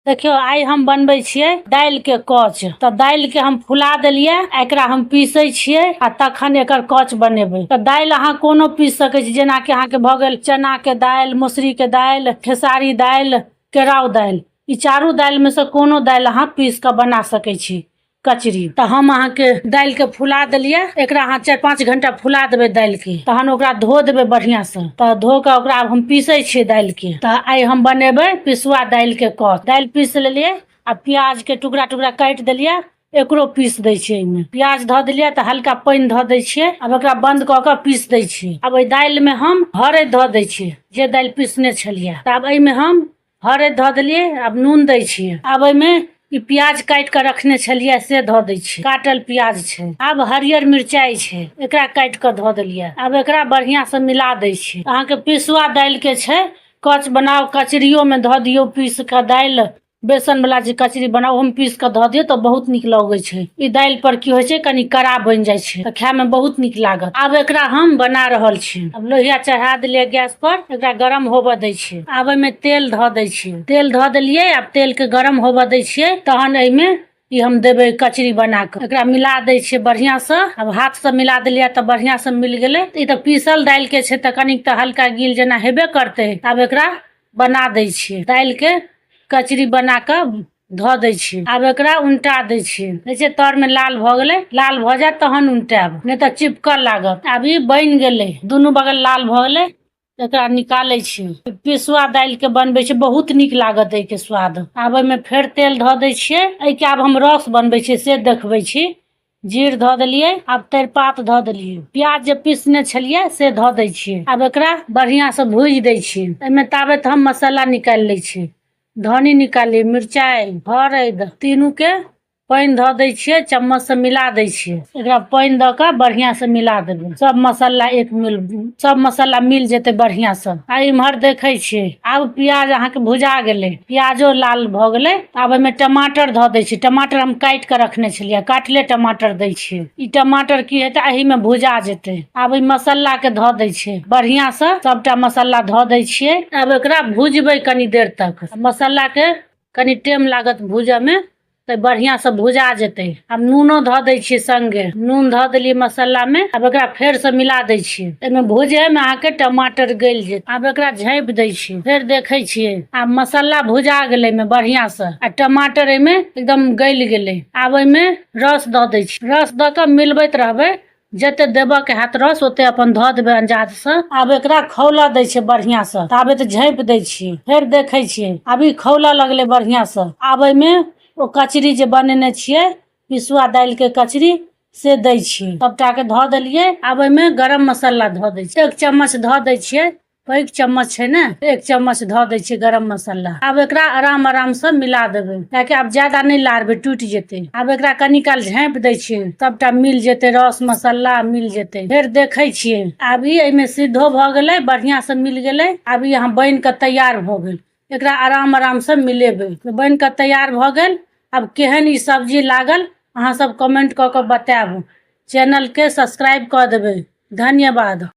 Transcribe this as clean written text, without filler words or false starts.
देखियौ, आइ हम बनबै छियै दालि के कच। तऽ दालि के हम फुला देलियै, एकरा हम पीसै छियै आ तखन एकर कच बनेबै। तऽ दालि अहाँ कोनो पीस सकै छी, जेनाकि अहाँके भऽ गेल चना के दालि, मसुरी के दालि, खेसारी दालि, केराउ दालि। ई चारू दालिमे सँ कोनो दालि अहाँ पीस कऽ बना सकै छी कचरी। तऽ हम अहाँके दालिके फुला देलियै। एकरा अहाँ 4-5 घंटा फुला देबै दालिके, तहन ओकरा धो देबै बढ़िआँसँ। तऽ धो कऽ ओकरा आब हम पीसै छियै दालिके। तऽ आइ हम बनेबै पिसुआ दालिके कच। दालि पीस लेलियै आ प्याजके टुकड़ा टुकड़ा काटि देलियै, एकरो पीस दै छियै। एहिमे प्याज धऽ देलियै तऽ हल्का पानि धऽ दै छियै। आब एकरा बन्द कऽ कऽ पीस दै छियै। आब एहि दालिमे हम हरैद धऽ दै छियै, जे दालि पीसने छलियै। तऽ आब एहिमे हम हरैद धऽ देलियै, आब नून दै छियै। आब एहिमे ई प्याज काटि कऽ रखने छलियै से धऽ दै छियै, काटल प्याज छै। आब हरियर मिरचाइ छै, एकरा काटि कऽ धऽ देलियै। आब एकरा बढ़िआँसँ मिला दै छियै। अहाँके पिसुआ दालिके छै कच बनाउ, कचरियोमे धऽ दियौ पीस कऽ दालि। बेसन वाला जे कचरी बनाउ, ओहोमे पीस कऽ धऽ दियौ तऽ बहुत नीक लगै छै। ई दालि पर की होइ छै, कनि कड़ा बनि जाइ छै तऽ खायमे बहुत नीक लागत। आब एकरा हम बना रहल छी। आब लोहिया चढ़ा देलियै गैस पर, एकरा गरम होबऽ दै छियै। आब एहिमे तेल धऽ दै छियै। तेल धऽ देलियै, आब तेलके गरम होबऽ दै छियै, तहन एहिमे ई हम देबै कचरी बना कऽ। एकरा मिला दै छियै बढ़िआँसँ। आब हाथसँ मिला देलियै तऽ बढ़िआँसँ मिल गेलै। ई तऽ पीसल दालिके छै तऽ कनिक तऽ हल्का गील जेना हेबे करतै। आब एकरा बना दै छियै, दालिके कचरी बना कऽ धऽ दै छियै। आब एकरा उनटा दै छियै। देखै छियै, तरमे लाल भऽ गेलै। लाल भऽ जायत तहन उनटायब, नहि तऽ चिपकऽ लागत। आब ई बनि गेलै, दुनू बगल लाल भऽ गेलै, एकरा निकालै छी। पिसुआ दालिके बनबै छी, बहुत नीक लागत एहिके स्वाद। आब एहिमे फेर तेल धऽ दै छियै। एहिके आब हम रस बनबै छियै से देखबै छी। जीर धऽ देलियै, आब तेजपात धऽ देलियै, प्याज जे पीसने छलियै से धऽ दै छियै। आब एकरा बढ़िआँसँ भूजि दै छियै। एहिमे ताबत हम मसाला निकालि लै छी। धनी निकाललियै, मिरचाइ, हरैद, तीनूके पानि धऽ दै छियै, चम्मचसँ मिला दै छियै। एकरा पानि दऽ कऽ बढ़िआँसँ मिला देबै, सब मसाला एक मिल, सब मसाला मिल जेतै बढ़िआँसँ। आ इम्हर देखै छियै, आब प्याज अहाँके भुजा गेलै, प्याजो लाल भऽ गेलै। आब एहिमे टमाटर धऽ दै छियै। टमाटर हम काटि कऽ रखने छलियै, काटले टमाटर दै छियै। ई टमाटर की हेतै, एहिमे भुजा जेतै। आब एहि मसालाके धऽ दै छियै बढ़िआँसँ, सबटा मसाला धऽ दै छियै। आब एकरा भुजबै कनी देर तक। मसालाके कनी टाइम लागत भूजऽमे, तऽ बढ़िआँसँ भुजा जेतै। आब नूनो धऽ दै छियै सङ्गे। नून धऽ देलियै मसालामे। आब एकरा फेरसँ मिला दै छियै। एहिमे भुजैमे अहाँके टमाटर गलि जेतै। आब एकरा झाँपि दै छियै, फेर देखै छियै। आब मसाला भुजा गेलै एहिमे बढ़िआँसँ आ टमाटर एहिमे एकदम गलि गेलै। आब एहिमे रस दऽ दै छियै। रस दऽ कऽ मिलबैत रहबै, जते देबऽके हैत रस ओते अपन धऽ देबै अंजादसँ। आब एकरा खौलऽ दै छियै बढ़िआँसँ, ताबे तऽ झाँपि दै छियै। फेर देखै छियै, आब ई खौलऽ लगलै बढ़िआँसँ। आब एहिमे ओ कचरी जे बनेने छियै, पिसुआ दालिके कचरी, से दै छियै। सबटाके धऽ देलियै। आब एहिमे गरम मसाला धऽ दै छियै, 1 चम्मच धऽ दै छियै। पैघ चम्मच छै ने, 1 चम्मच धऽ दै छियै गरम मसाला। आब एकरा आराम आरामसँ मिला देबै, कियाकि आब ज्यादा नहि लारबै, टूटि जेतै। आब एकरा कनी काल झाँपि दै छियै, सबटा मिल जेतै, रस मसाला मिल जेतै। फेर देखै छियै, आब ई एहिमे सिद्धो भऽ गेलै, बढ़िआँसँ मिल गेलै। आब ई अहाँ बनि कऽ तैयार भऽ गेल। एकरा आराम आरामसँ मिलेबै, बनि कऽ तैयार भऽ गेल। आब केहन ई सब्जी लागल, अहाँ सब कमेंट कऽ कऽ बतायब। चैनलके सब्सक्राइब कऽ देबै। धन्यवाद।